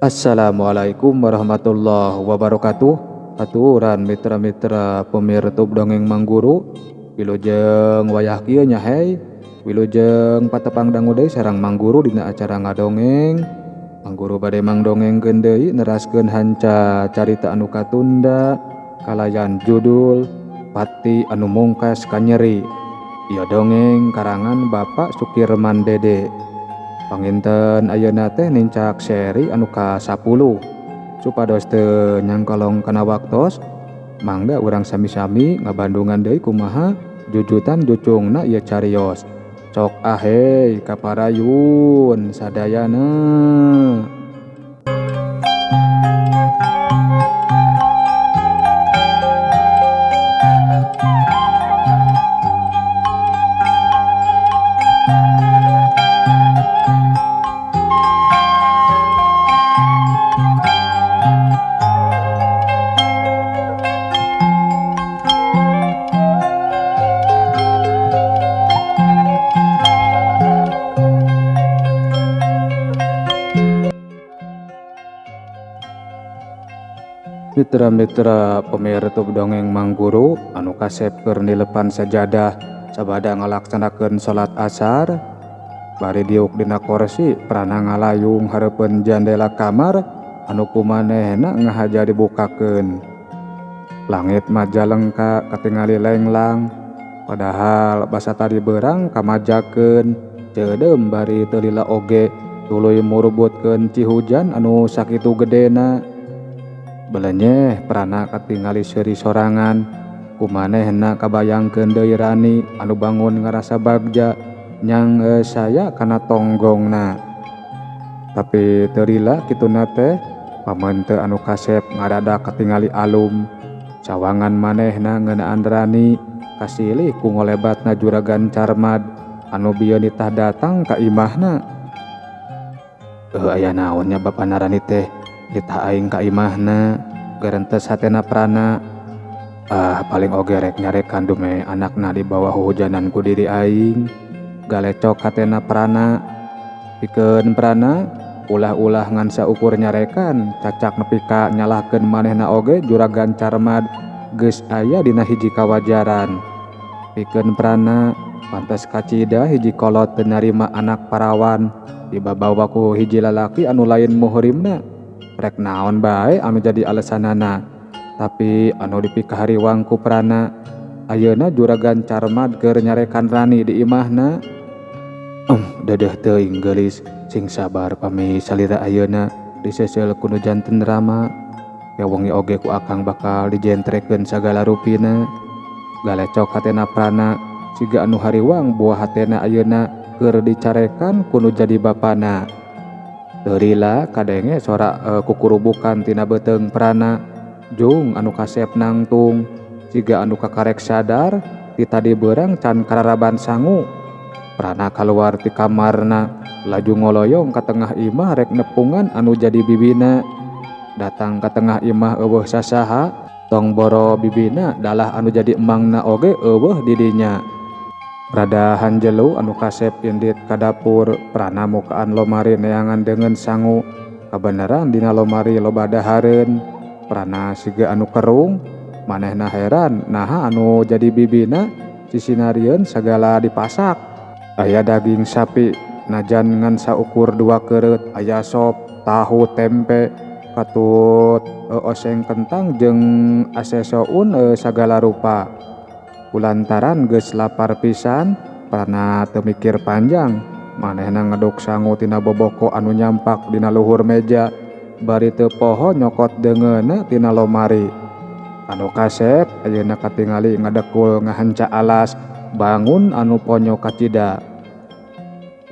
Assalamualaikum warahmatullahi wabarakatuh. Aturan mitra-mitra pemirtub dongeng Mangguru, wilujeng wayah kieu nya hei. Wilujeng patepang dangu deui sareng Mangguru dina acara ngadongeng. Mangguru bade mangdongengkeun deui neraskeun hanca carita anu katunda kalayan judul Pati Anu Mungkas Kanyeri. Ieu dongeng karangan Bapak Sukirman Dede. Panginten ayeuna teh nincak seri anu ka-10. Supados teu nyangkolong kana waktos, mangga urang sami-sami ngabandungan deui kumaha jujutan jucungna ieu carios. Cok ahey kaparayun sadayana. Mitra-mitra pemirtub dongeng Mangguru anu kasep keur nilepan sajadah sabada ngalaksanakeun salat asar, bari diuk dina korsi prana ngalayung hareupeun jandela kamar anu kumanehna ngahaja dibukakeun. Langit majalengka katingali lenglang, padahal basa tadi beurang kamajakeun ceudeum bari teu lila oge tuluy murubutkeun cihujan anu sakitu gedena. Belenyeh prana katingali seuri sorangan, kumanehna kabayangkeun deui Rani anu bangun ngarasa bagja nyang saya kana tonggongna. Tapi teu lila kituna teh pamente anu kasep ngadadak katingali alum. Cawangan manehna ngeunaan Rani kasilih ku ngolebatna juragan Carmad anu bieu nitah datang ka imahna. Aya naon nya bapana Rani teh nitah aing ka imahna, gerentes hatena prana. Ah, paling oge rek nyarekan dume anakna di bawah hujanan ku diri aing. Galecok hatena prana. Pikeun prana ulah-ulah ngan saukur nyarekan, cacak nepi ka nyalahkeun manehna oge juragan Carmad geus aya dina hiji kawajaran. Pikeun prana pantes kacida hiji kolot teu narima anak parawan dibabawa ku hiji lalaki anu lain muhrimna. Rek naon bae anu jadi alesanana, tapi anu dipikahariwang ku prana ayeuna juragan Carmad keur nyarekan Rani di imahna. Dedeh teuing geulis, sing sabar pami salira ayeuna diseusel ku nu janten Rama. Kewengi oge ku akang bakal dijentrekeun sagala rupina. Galecok hatena prana siga anu hariwang buah hatena ayeuna keur dicarekan ku nu jadi bapana. Teu lila kadenge sora kukurubukan tina beuteung prana jung anu kasep nangtung siga anu kakarek sadar ti tadi beurang can kararaban sangu. Prana kaluar ti kamarna laju ngoloyong ka tengah imah rek nepungan anu jadi bibina. Datang ka tengah imah eueuh sasaha, tong boro bibina dalah anu jadi emangna oge eueuh di dinya. Rada hanjelu anu kasep indit ka dapur, prana mukaan lomari neangan deungeun sangu. Kabeneran dina lomari loba dahareun. Prana siga anu kerung, manehna heran naha anu jadi bibina sisinarieun sagala dipasak. Aya daging sapi najan ngan saukur 2 keureut, aya sop, tahu, tempe, katut oseng kentang jeung asesoun sagala rupa. Kulantaran geus lapar pisan, prana teu mikir panjang, manehna ngeduk sangu tina boboko anu nyampak dina luhur meja, bari teu poho nyokot deungeunna tina lomari. Anu kasep ayeuna katingali ngadekul ngahanca alas, bangun anu ponyo kacida.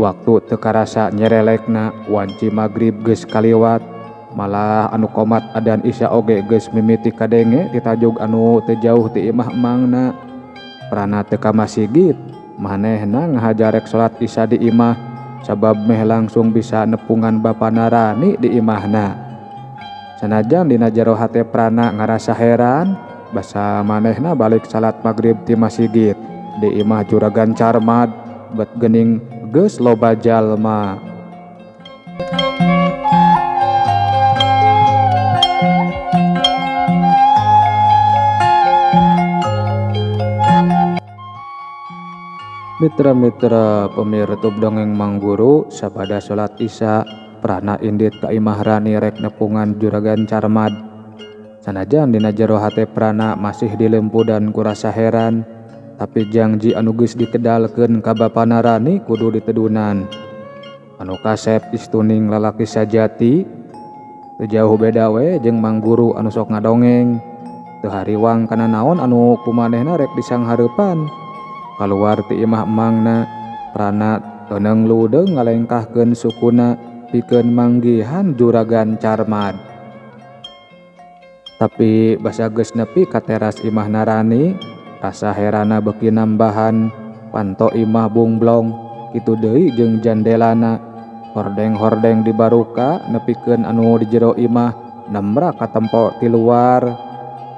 Waktu teu karasa nyerelekna wanci magrib geus kaliwat, malah anu komat adan isya oge geus mimiti kadenge ti tajug anu teu jauh ti imah emangna. Prana teu ka masigit, manehna ngahaja rek salat isya di imah sabab meh langsung bisa nepungan bapana Rani di imahna. Sanajan dina jero hate Prana ngarasa heran, basa manehna balik salat magrib ti masigit di imah juragan Carmad bet geuning geus loba jalma. Mitra-mitra pemirtub dongeng Mangguru, sabada salat isya Prana indit ka imah Rani rek nepungan juragan Carmad. Sanajan dina jero hate Prana masih dilempudan ku rasa heran, tapi janji anu geus dikedalkeun ka bapana Rani kudu ditedunan. Anu kasep istuning lalaki sajati, teu jauh beda we jeung Mangguru anu sok ngadongeng. Teu hariwang kana naon anu kumanehna rek disanghareupan. Kaluar ti imah emangna, Prana teuneng ludeung ngalengkahkeun sukuna pikeun manggihan juragan Carmad. Tapi basa geus nepi ka teras imahna Rani, rasa herana beuki nambahan. Panto imah bungblong, kitu deui jeung jandelana. Hordeng-hordeng dibaruka nepikeun anu di jero imah nembrak katempo ti luar.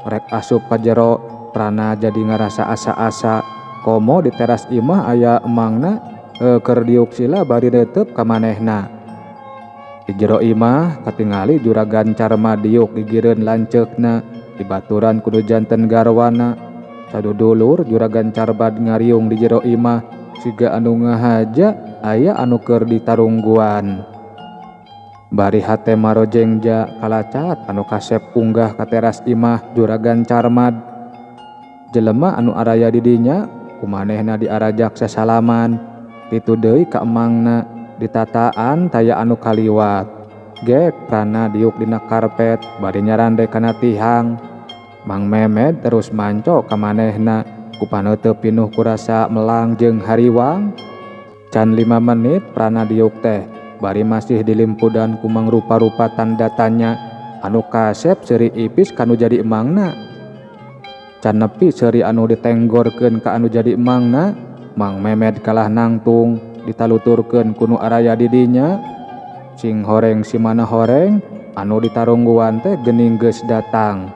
Rek asup ka jero, Prana jadi ngarasa asa-asa. Komo di teras imah aya emangna keur diuk sila bari neuteub ka manehna. Di jero imah katingali juragan Carmad diuk gigireun lanceukna dibaturan kudu janten garwana. Sadudulur juragan Carmad ngariung di jero imah siga anu ngahaja aya anu keur ditarungguan. Bari hate marojengja kalacat anu kasep unggah ka teras imah juragan Carmad. Jelema anu araya di dinya kumanehna diarajak sasalaman, kitu deui ka emangna ditataan taya anu kaliwat. Gek Prana diuk dina karpet bari nyarande kana tihang. Mang Memed terus manco ka manehna ku paneuteup pinuh kurasa melang jeung hariwang. Can 5 menit Prana diuk teh bari masih dilimpudan ku mangrupa-rupa tanda tanya anu kasep seuri ipis kanu jadi emangna. Can nepi seuri anu ditenggorkeun ka anu jadi emangna, Mang Memed kalah nangtung ditaluturkeun ku nu araya di dinya. Sing horeng si mana horeng anu ditarungguan teh geuning geus datang.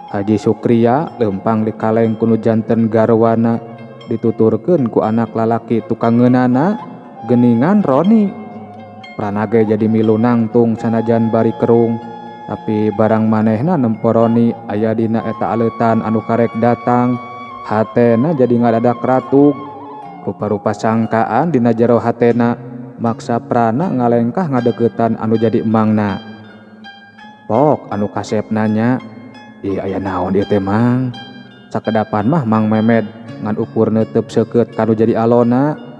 Haji Sukria leumpang dikaleng ku nu janten garwana dituturkeun ku anak lalaki tukangeunana geuningan Roni. Prana ge jadi milu nangtung sanajan bari kerung, tapi barang manehna nempo Roni aya dina eta aleutan anu karek datang, hatena jadi ngadadak ratug. Rupa-rupa sangkaan dina jero hatena maksa Prana ngalengkah ngadeukeutan anu jadi emangna. Pok anu kasep nanya, "Ih aya naon ieu teh Mang?" Sakedapan mah Mang Memed ngan ukur neuteub seukeut kanu jadi alona.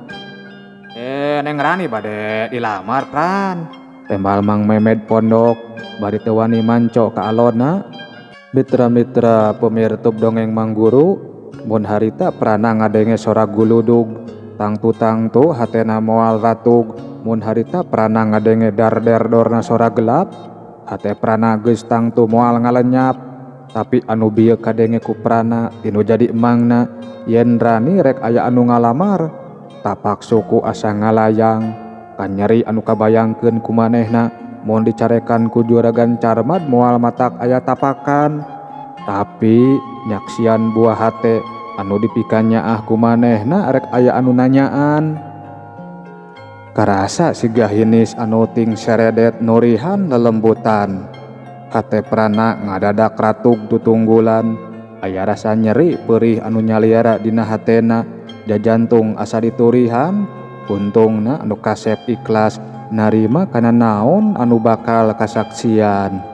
Neng Rani bade dilamar Pran." Tembal Mang Memed pondok bari teu wani manco ka alona. Mitra-mitra pemirtub dongeng Mangguru, mun harita Prana ngadenge sora guludug, tangtu-tangtu hatena moal ratug. Mun harita Prana ngadenge dar-der-dorna sora gelap, hate Prana geus tangtu moal ngalenyap. Tapi anu bieu kadenge ku Prana tinu jadi emangna yen Rani rek aya anu ngalamar. Tapak suku asa ngalayang, kanyeri anu kabayangkeun ku manehna mun dicarekan ku juragan Carmad moal matak aya tapakan. Tapi nyaksian buah hate anu dipikanyaah ku manehna rek aya anu nanyaan. Karasa siga hinis anu ting seredet nurihan lelembutan. Hate Prana ngadadak ratug tutunggulan, aya rasa nyeri perih anu nyaliara dina hatena, jajantung asa diturihan. Untungna anu kasep ikhlas narima kana naon anu bakal kasaksian.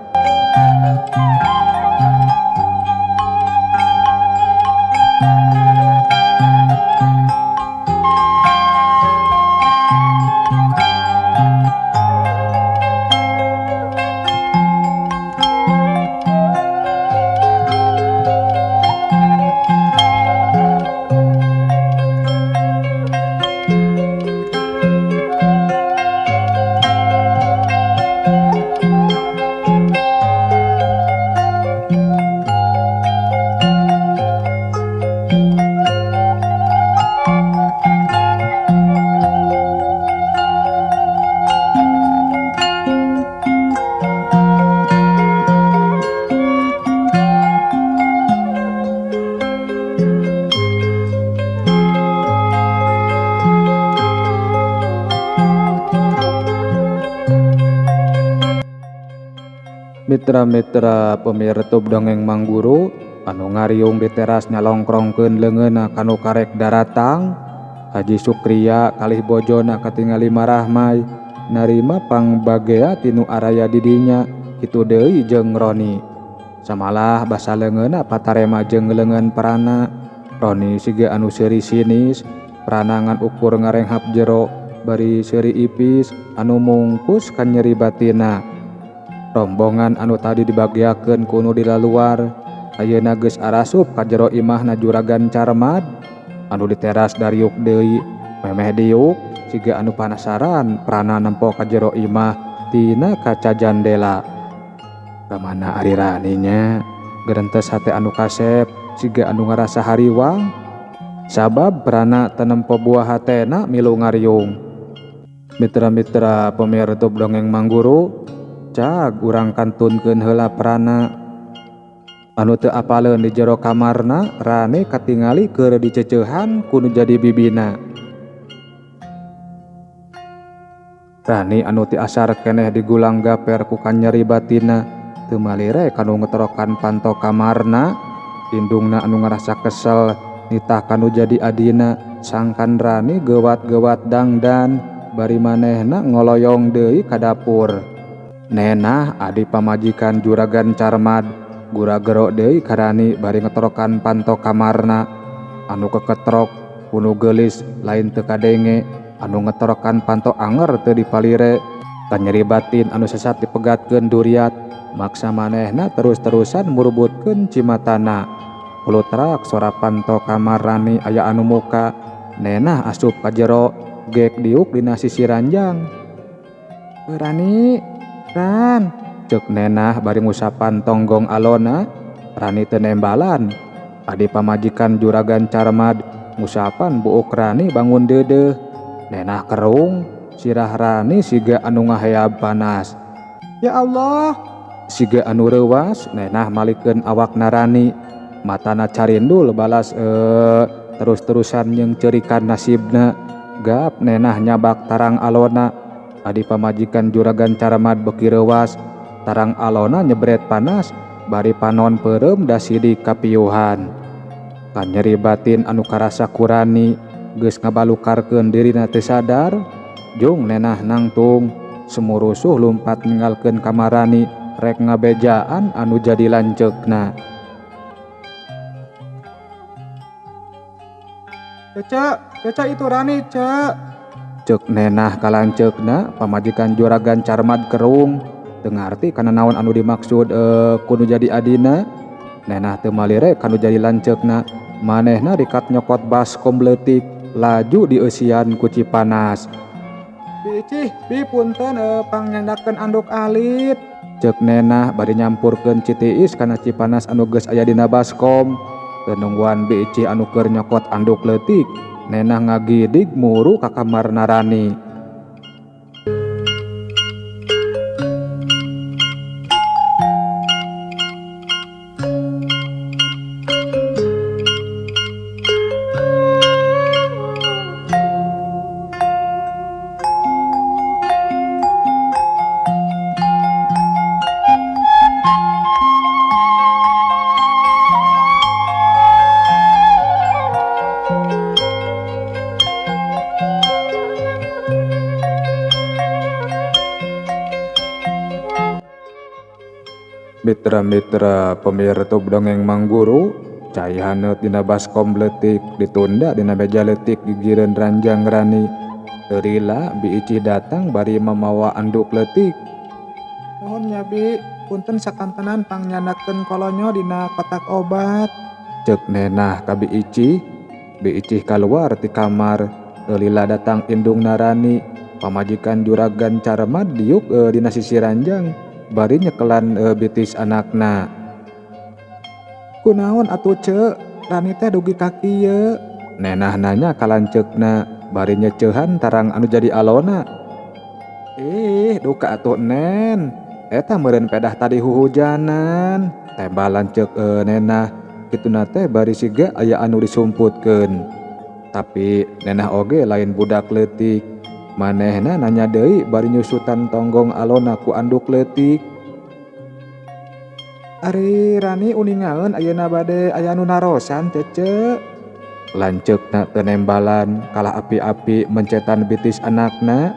Mitra-mitra pemirtub dongeng Mangguru anu ngariung di teras nyalongkrongkeun leungeunna kanu karek daratang. Haji Sukria kalih bojona katingali marahmai narima pangbagea tinu araya didinya kitu deui jeung Roni. Samalah basa leungeunna patarema jeung leungeun Prana. Roni siga anu seuri sinis, Prana ngan ukur ngarenghap jero bari seuri ipis anu mungkus kanyeri batina. Rombongan anu tadi dibageakeun ku nu di laluar ayeuna geus arasup ka jero imahna Juragan Carmad anu di teras dariuk deui memeh diuk siga anu panasaran Prana nempo ka jero imah tina kaca jandela. Kamana ari Rani nya gerentes hate anu kasep siga anu ngarasa hariwang sabab Prana teu nempo buah hatena milu ngariung. Mitra-mitra pemirtub dongeng Mangguru cag urang kantunkeun heula Prana anu teu apaleun di jero kamarna. Rani katingali keur diceceuhan ku nu jadi bibina. Rani anu ti asar keneh digulang gaper ku kanyeri batina teu malire kanu ngeterokan panto kamarna. Indungna anu ngarasa kesel nitah kanu jadi adina sangkan Rani gewat-gewat dangdan bari manehna ngoloyong deui ka dapur. Nenah adi pamajikan Juragan Carmad gura-gero deui ka Rani bari ngetorokan panto kamarna anu keketrok kunu geulis lain teu kadenge anu ngetorokan panto anger teu dipalire. Kanyeri batin anu sesat dipegatkeun duriat maksa manehna terus-terusan murubutkeun cimatana. Kulutrak sora panto kamar Rani aya anu muka. Nenah asup ka jero gek diuk dina sisi ranjang. Rani, Ran, cek nenah bari ngusapan tonggong alona. Rani teu nembalan. Adi pamajikan Juragan Carmad ngusapan buuk Rani bangun deudeuh. Nenah kerung, sirah Rani siga anu ngaheab panas. Ya Allah, siga anu reuwas nenah malikeun awakna Rani. Matana carindul balas terus-terusan jeung ceurikan nasibna. Gap nenah nyabak tarang alona. Adi pamajikan Juragan Carmad beuki reuwas, tarang alona nyebret panas bari panon peureum da sidik kapiuhan. Kanyeri batin anu karasa ku Rani geus ngabalukarkeun dirina teu sadar. Jung nenah nangtung sumurusuh lumpat ninggalkeun kamar Rani rek ngabejaan anu jadi lanceukna. Cece, Cece itu Rani, Cek. Cek nenah kalanceukna pamajikan Juragan Carmad kerung teu ngarti kana naon anu dimaksud kudu jadi adina. Nenah teu malire kanu jadi lanceukna. Manehna rikat nyokot baskom leutik laju dieusian ku cipanas. Bi Icih, bi punten pangnyandakeun anduk alit. Cek nenah bari nyampurkeun citiis kana cipanas anu geus aya dina baskom. Teu nungguan Bi Icih anu keur nyokot anduk leutik, nenah ngagidig muru ka kamarna Rani. Mitra-mitra pemirtub dongeng Mangguru, cai haneut dina baskom leutik ditunda dina meja leutik gigireun ranjang Rani. Teu lila Bi Icih datang bari mamawa anduk leutik. Nuhun nya Bi, punten sakantenan pangnyandakeun kolonyo dina kotak obat. Cek nenah ka Bi Icih. Bi Icih kaluar ti kamar, teu lila datang indungna Rani. Pamajikan Juragan Carmad diuk dina sisi ranjang bari nyekelan bitis anakna. Kunaon atuh Cek, Rani teh dugi ka kieu? Nenah nanya kalanceukna bari nyeceuhan tarang anu jadi alona. Ih, duka atuh nen. Eta meureun pedah tadi huhujanan. Tembal lanceuk nenah. Kituna teh bari siga aya anu disumputkeun. Tapi nenah oge lain budak leutik. Manehna nanya deui bari nyusutan tonggong alona ku anduk leutik. Ari Rani uningaeun ayeuna bade aya nu narosan teh ce. Lanceukna teu nembalan kalah api-api mencetan bitis anakna.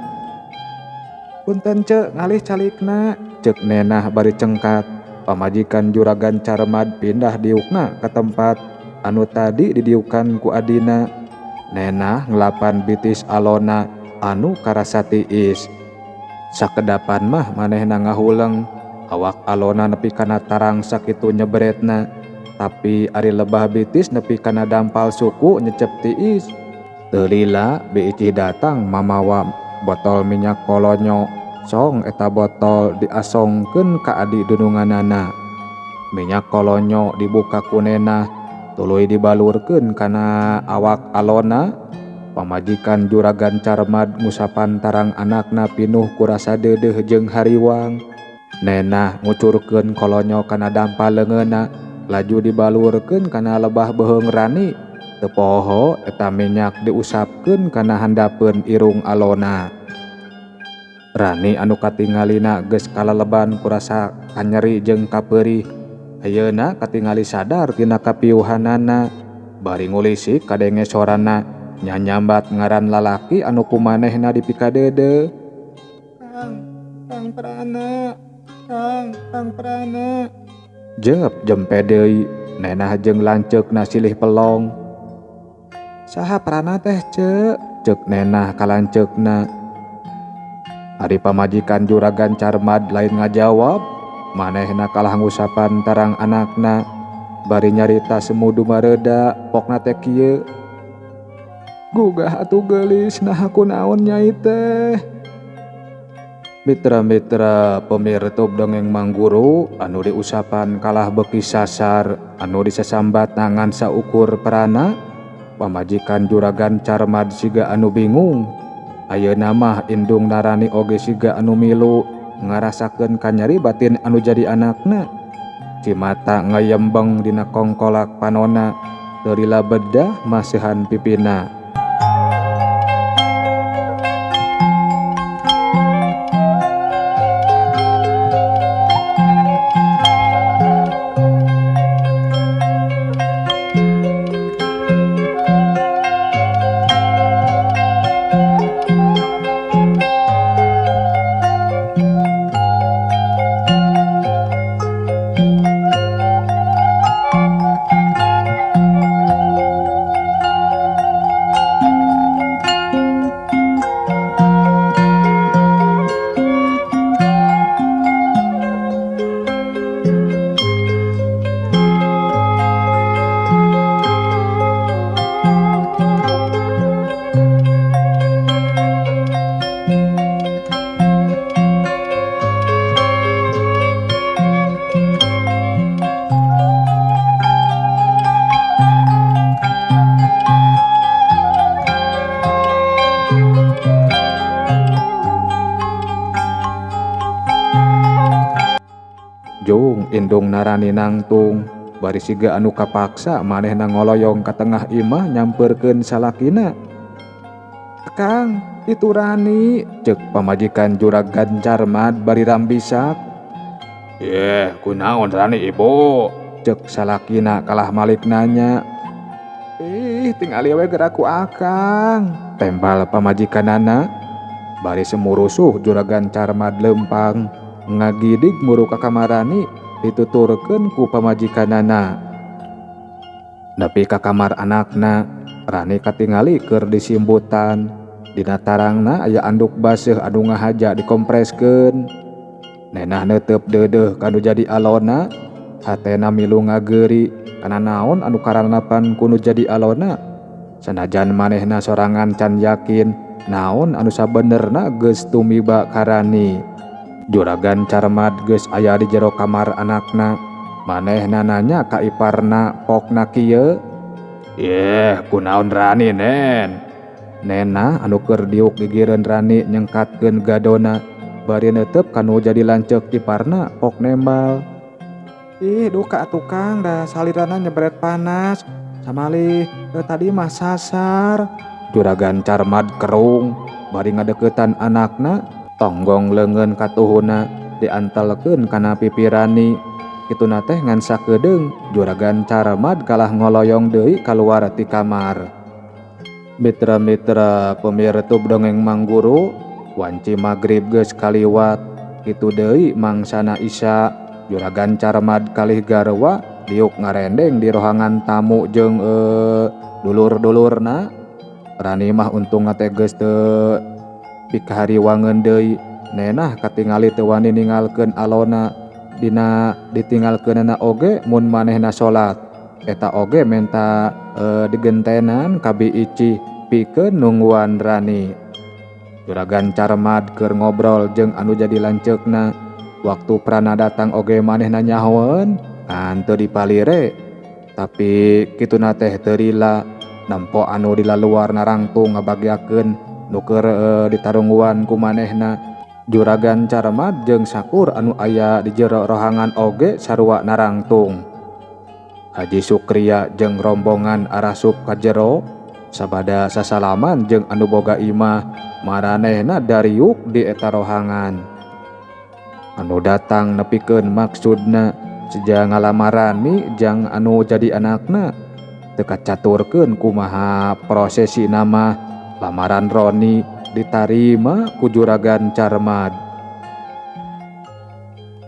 Punten ce ngalih calikna. Cek Nenah bari cengkat. Pamajikan Juragan Carmad pindah diukna ke tempat anu tadi didiukan ku adina. Nenah ngelapan bitis Alona anu karasa tiis. Sakedapan mah manehna ngahuleng. Awak Alona nepi kana tarang sakitu nyebretna. Tapi ari lebah bitis nepi kana dampal suku nyecep tiis. Teu lila Bi Icih datang mamawa botol minyak kolonyo. Song eta botol diasongkeun ka adi dununganana. Minyak kolonyo dibuka ku Nenah, tuluy dibalurkeun kana awak Alona. Pamajikan Juragan Carmad ngusapan tarang anakna pinuh ku rasa deudeuh jeung hariwang. Nenah ngucurkeun kolonyo kana dampal leungeunna, laju dibalurkeun kana lebah beuheung Rani. Teu poho eta minyak diusapkeun kana handapeun irung Alona. Rani anu katingalina geus kalaleban ku rasa kanyeri jeung kapeurih. Ayeuna katingali sadar tina kapiuhanana. Bari ngulisik kadenge sorana nyanyambat ngaran lalaki anu kumanehna dipikadeudeuh. Kang, Kang Prana. Kang, Kang Prana. Jep jempe deui Nenah jeung lanceukna silih pelong. Saha Prana teh ce? Ceuk Nenah ka lanceukna. Ari pamajikan Juragan Carmad lain ngajawab, manehna kalah ngusapan tarang anakna. Bari nyarita semu dumareda pokna teh kieu. Gugah atuh geulis naha kunaon nyai teh. Mitra-mitra pemirtub dongeng Mangguru anu diusapan kalah beuki sasar anu disasambat ngan saukur Prana. Pamajikan Juragan Carmad siga anu bingung. Ayeuna mah indung Narani oge siga anu milu ngarasakeun kanyeri batin anu jadi anakna. Cimata ngayembeng dina kongkolak panona, teu lila bedah masihan pipina. Jung indung Narani nangtung bari siga anu kapaksa manehna ngoloyong ka tengah imah nyamperkeun salakina. Kang, itu Rani, ceuk pamajikan Juragan Carmad bari rambisak. Yeh, kunaon Rani ibu? Ceuk salakina kalah malik nanya. Ih, tingali we gerak ku akang, tembal pamajikanana. Bari semurusuh Juragan Carmad lempang ngagidig muru ka kamar Rani dituturkeun ku pamajikanana. Nepi ka kamar anakna, Rani katingali keur disimbutan. Dina tarangna aya anduk baseuh anu ngahaja dikompreskeun. Nenah neuteup deudeuh kanu jadi Alona, hatena milu ngageuri kana naon anu karanapan ku nu jadi Alona. Sanajan manehna sorangan can yakin naon anu sabenerna geus tumiba ka Rani. Juragan Carmad geus aya di jero kamar anakna. Manehna nanya ka iparna pokna kieu. Yeh, kunaon Rani nen? Nena anu keur diuk gigireun Rani nyengkatkeun gadona bari neuteup kanu jadi lanceuk iparna pok nembal. Ih, duka atuh Kang, da salirana nyebret panas. Samalih tadi mah sasar. Juragan Carmad kerung bari ngadeukeutan anakna. Tonggong leungeun katuhuna diantelkeun kana pipi Rani. Kituna teh ngan sakedeung Juragan Carmad kalah ngoloyong deui kaluar ti kamar. Mitra-mitra pemirtub dongeng Mangguru, wanci magrib geus kaliwat, kitu deui mangsana Isya. Juragan Carmad kalih garwa diuk ngarendeng di rohangan tamu jeung dulur-dulurna. Rani mah untung teh geus teu pikahariwangeun deui, nenah katingali teu wani ningalkeun alona. Dina ditinggalkeunana oge mun manehna salat eta oge menta digentenan ka Bi Icih pikeun nungguan Rani. Juragan Carmad keur ngobrol jeung anu jadi lanceukna. Waktu Prana datang oge manehna nyahoeun kan teu dipalire, tapi kituna teh teu lila nempo anu di laluar narangtung ngabagiakeun nu keur ditarungguan ku manehna. Juragan Carmad jeung Sakur anu aya di jero rohangan oge sarua narangtung. Haji Sukria jeung rombongan arasup ka jero sabada sasalaman jeung anu boga imah maranehna dariuk di eta rohangan. Anu datang nepikeun maksudna seja ngalamarani jang anu jadi anakna teu kacaturkeun kumaha prosesi nama lamaran Roni ditarima ku Juragan Carmad.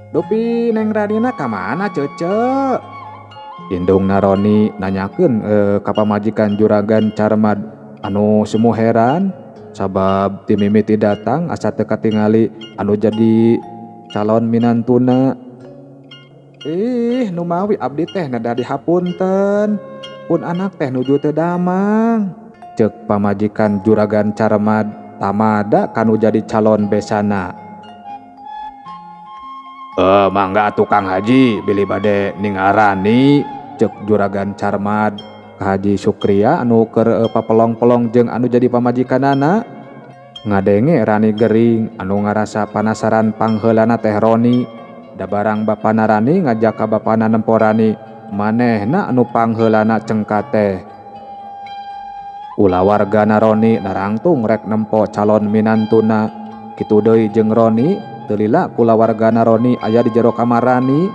Dupi Neng Ranina ka mana cece? Indungna Roni nanyakeun ka pamajikan Juragan Carmad anu semu heran sabab ti mimiti datang asa teu katingali anu jadi calon minantuna. Ih, numawi abdi teh neda dihapunten, pun anak teh nuju teu damang. Ceuk pamajikan Juragan Carmad tamada kanu jadi calon besana. Mangga tukang haji bilih bade ningarani, ceuk Juragan Carmad ka Haji Sukria anu keur papelong-pelong jeung anu jadi pamajikanana. Ngadenge Rani gering anu ngarasa panasaran pangheulana teh Roni. Da barang bapana Rani ngajak ka bapana nempo Rani, manehna anu pangheulana cengka teh. Kulawargana Roni narangtung rek nempo calon minantuna. Kitu deui jeung Roni, teu lila kulawargana Roni aya di jero kamar Rani.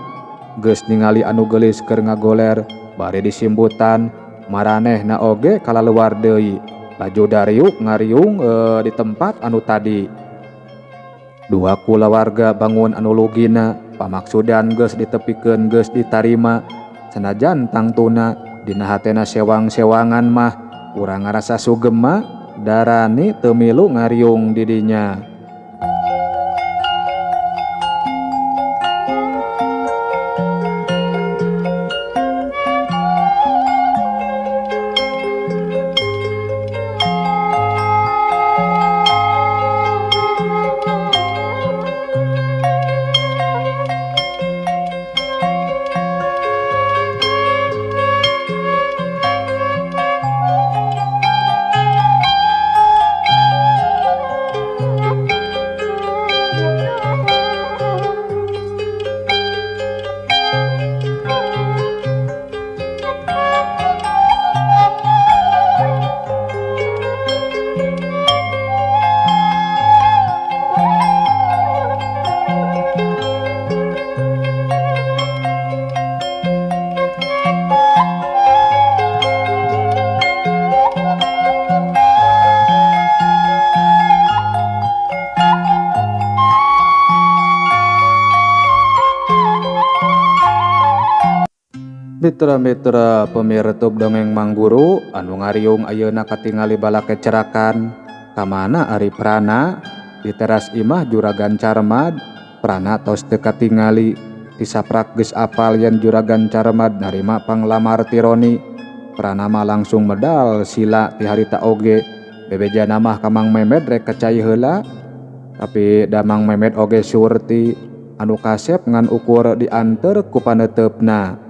Geus ningali anu geulis keur ngagoler bari disimbutan, maranehna oge kalaluar deui. Laju dariuk ngariung di tempat anu tadi. Dua kulawarga bangun anu lugina, pamaksudan geus ditepikeun geus ditarima. Sanajan tangtuna dina hatena sewang-sewangan mah urang ngarasa sugema, darani teu milu ngariung di dinya. Mitra-mitra pemirtub dongeng Mangguru anu ngariung ayeuna katingali balake cerakan. Kamana ari Prana? Di teras imah Juragan Carmad, Prana tos teu katingali. Tisaprak geus apal yen Juragan Carmad narima panglamar ti Roni. Prana mah langsung medal sila ti harita oge. Bebejana mah ka Mang Memed rek ka cai heula. Tapi da Mang Memed oge surti anu kasep ngan ukur dianteur ku paneuteup-na.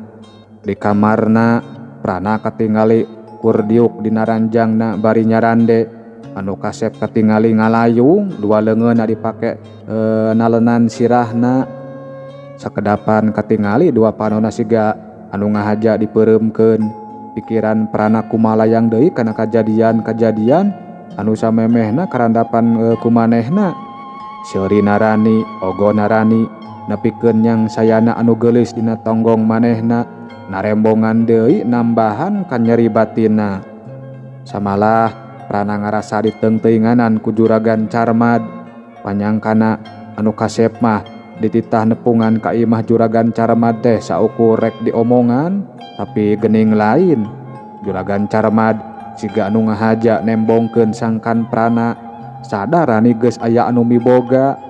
Di kamarna Prana katingali kur diuk dina ranjangna bari nyarande. Anu kasep katingali ngalayung dua leungeunna dipake nalenan sirahna. Sakedapan katingali dua panona siga anu ngahaja dipeureumkeun. Pikiran Prana kumalayang deui kana kajadian-kajadian anu samemehna karandapan kumanehna. Seurina Rani, ogona Rani, nepikeun nyang sayana anu geulis dina tonggong manehna, narembongan deui nambahan kanyeri batinna. Samalah Prana ngarasa diteungteuinganan ku Juragan Carmad. Panyangkana anu kasep mah dititah nepungan ka imah Juragan Carmad teh saukur rek diomongan, tapi geuning lain. Juragan Carmad siga anu ngahaja nembongkeun sangkan Prana. Sadar Rani geus aya anu miboga.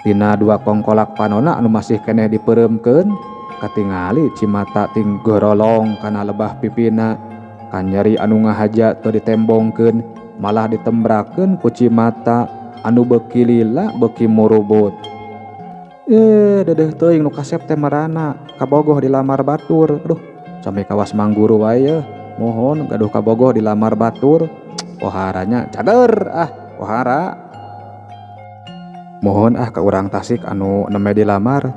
Tina dua kongkolak panona anu masih keneh dipeureumkeun, katingali cimata ting gorolong kana lebah pipina. Kanyeri anu ngahaja teu ditembongkeun, malah ditembrakeun ku cimata anu beuki lila beuki murubut. Dedeh teuing nu kasep teh marana kabogoh dilamar batur. Aduh, sami kawas mangguru wae yeuh. Mohon gaduh kabogoh dilamar batur. Poharanya cager ah, pohara. Mohon ah ka urang Tasik anu nembe dilamar.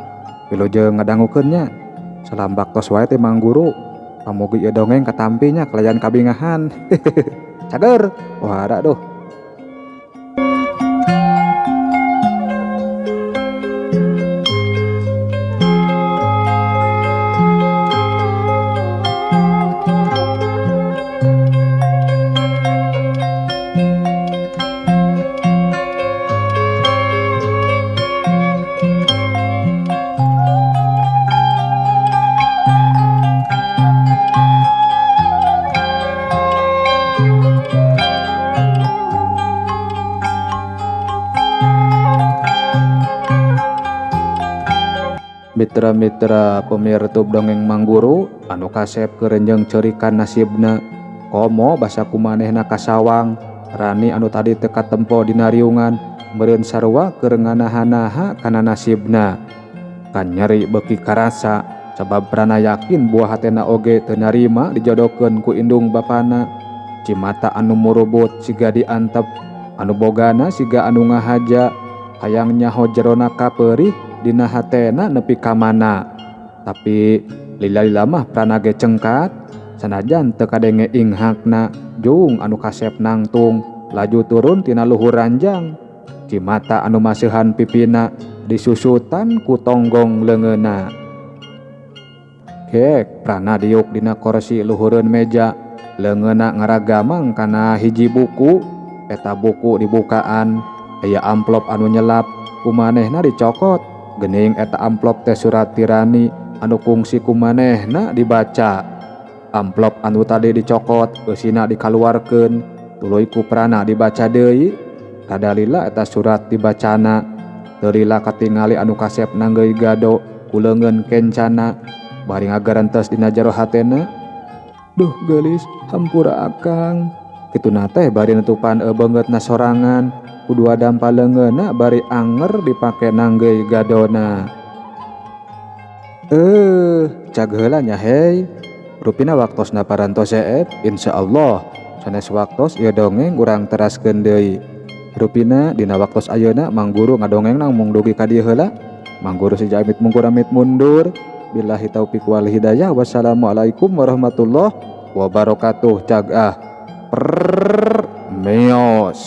Wilujeng ngadangukeun nya. Salam baktos wae teh mangguru. Pamugi ieu dongeng katampi nya kalayan kabingahan. Cager, pohara duh. Mitra-mitra pemirtub dongeng Mangguru anu kasep kerenjeng cerikan nasibna komo basa kumanehna kasawang Rani anu tadi teu katempo dina riungan meureun sarua keur nganaha-naha kana nasibna. Kanyeri beuki karasa sabab Prana yakin buah hatena oge teu narima dijodohkeun ku indung bapana. Cimata anu murubut siga diantep, anu bogana siga anu ngahaja, hayang nyaho jerona kapeurih dina hatena nepi ka mana. Tapi lila-lila mah Prana ge cengkat, sanajan teu kadenge inghakna jung anu kasep nangtung laju turun tina luhur ranjang. Cimata anu maseuhan pipina disusutan ku tonggong leungeunna. Gek Prana diuk dina korsi luhureun meja, leungeunna ngaragamang kana hiji buku. Eta buku dibukaan, aya amplop anu nyelap, kumanehna dicokot. Gening eta amplop teh surat tirani anu kungsi kumanehna dibaca. Amplop anu tadi dicokot eusina dikaluarkeun, tuluy ku Prana dibaca deui. Rada lila eta surat dibacana, teu lila katingali anu kasep nanggeuy gado ku leungeun kencana bari ngagarentes dina jero hatena. Duh geulis, hampura akang. Kituna teh bari nutupan beungeutna sorangan. Kudua dampa leungeunna bari anger dipake nanggeuy gadona. Cag heula nya hei. Rupina waktosna parantos seep, insyaallah sanes waktos ieu dongeng urang teraskeun deui. Rupina dina waktos ayeuna Mangguru ngadongeng mung dugi ka dieu heula. Mangguru si Jamit mungkur amit mundur. Billahi taufik wal hidayah. Wassalamualaikum warahmatullahi wabarakatuh. Cag ah. Prrrr, meos.